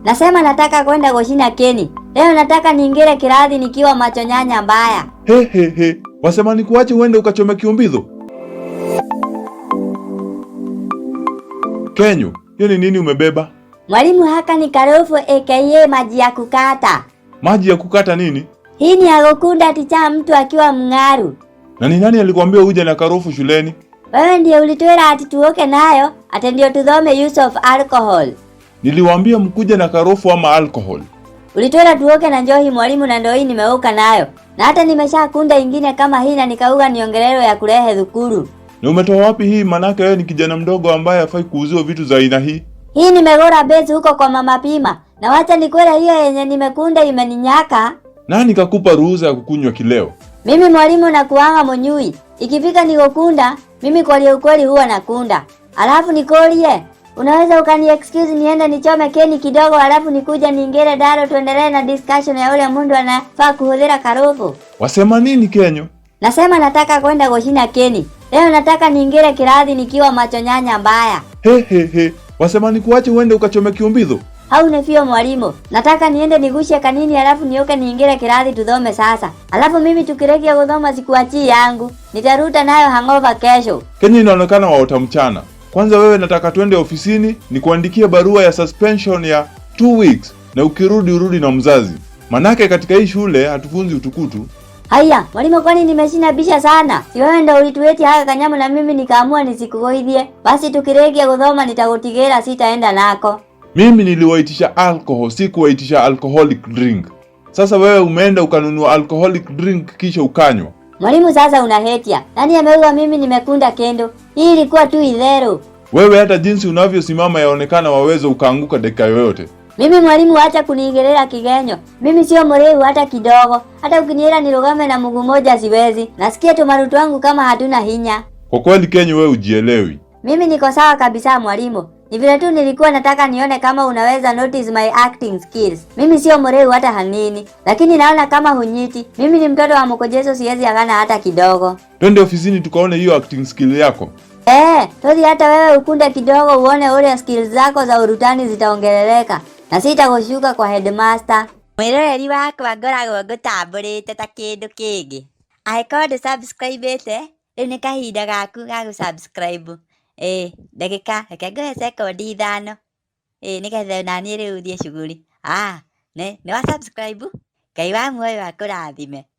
Nasema nataka kwenda kushina keni. Leo nataka niingire kiradhi nikiwa macho nyanya mbaya. He he he, wasema nikuache uende ukachome kiumbidho? Kenyo, hiyo ni nini umebeba? Mwalimu, haka ni karofu aka maji ya kukata. Maji ya kukata nini? Hii ni ya kukunda ticha mtu akiwa mng'aru. Na ni nani alikwambia uje na karofu shuleni? Wewe ndiye ulitwera ati tuoke nayo, ati ndio tudhome use of alcohol. Niliwaambia mkuje na karofu ama alcohol. Ulitwera tuoke na njohi mwalimu, na ndio hii nimeuka nayo. Na hata nimeshakunda ingine kama hii na nikauga niongelelo ya kurehe dhukuru. Na umetoa wapi hii? Manake wewe ni kijana mdogo ambaye hafai kuuziwa vitu za aina hii. Hii nimegora base huko kwa mama Pima. Na wacha nikwele hiyo yenye nimekunda imeninyaka. Nani kakupa ruhusa ya kukunywa kileo? Mimi mwalimu nakuanga munyui. Ikifika nikukunda, mimi kwa ukweli huwa nakunda. Alafu nikolie, unaweza ukani excuse niende nichome keni kidogo alafu nikuja niingire daro tuendelee na discussion ya ule mundu anafaa kuhudhira karufu. Wasema nini Kenyo? Nasema nataka kwenda kushina keni. Leo nataka niingire kiradhi nikiwa macho nyanya mbaya. He he he, wasema nikuache uende ukachome kiumbidho? Au nefio mwalimu, nataka niende nigushe kanini alafu nioke niingire kiradhi tudhome sasa. Alafu mimi tukirekia kuthoma sikuachii yangu. Nitaruta nayo hangover kesho. Kenya inaonekana waota mchana. Kwanza wewe nataka twende ofisini nikuandikie barua ya suspension ya 2 weeks na ukirudi urudi na mzazi. Manake katika hii shule hatufunzi utukutu. Haya, mwalimu, kwani nimeshina bisha sana? Si wewe ndo ulitueti haka kanyamu na mimi nikaamua nisikugoithie. Basi tukirekia kuthoma nitakutigera sitaenda nako. Mimi niliwaitisha alcohol, si kuwaitisha alcoholic drink. Sasa wewe umeenda ukanunua alcoholic drink kisha ukanywa. Mwalimu, sasa unahetia. Nani ameua mimi nimekunda kendo? Hii ilikuwa tu idhero. Wewe hata jinsi unavyosimama yaonekana waweza ukaanguka dakika yoyote. Mimi mwalimu, acha kuniingelea kigenyo. Mimi sio mrefu hata kidogo. Hata ukiniela nilogame na mguu moja siwezi. Nasikia tumarutu wangu kama hatuna hinya. Kwa kweli Kenyo, wewe ujielewi. Mimi niko sawa kabisa mwalimu. Ni vile tu nilikuwa nataka nione kama unaweza notice my acting skills. Mimi sio mrefu hata hanini, lakini naona kama hunyiti. Mimi ni mtoto wa mkojeso, siwezi agana hata kidogo. Twende ofisini tukaone hiyo acting skill yako. Eh, Todi, hata wewe ukunde kidogo uone ule skills zako za urutani zitaongeleleka. Na sitakushuka kwa headmaster. Mwiroreri wakwa ngoragwo ngũtambũrĩte ta kĩndũ kĩngĩ. Angĩkorwo ndũ subscribe-ĩte, rĩu nĩ kahinda gaku ga gũ subscribe. Ĩĩ, ndagĩka, reke ngũhe sekondi 5. Ĩĩ, nĩgetha naniĩ rĩu thiĩ shughuli. Ah, nĩ wa subscribe? Ngai wa muoyo akũrathime.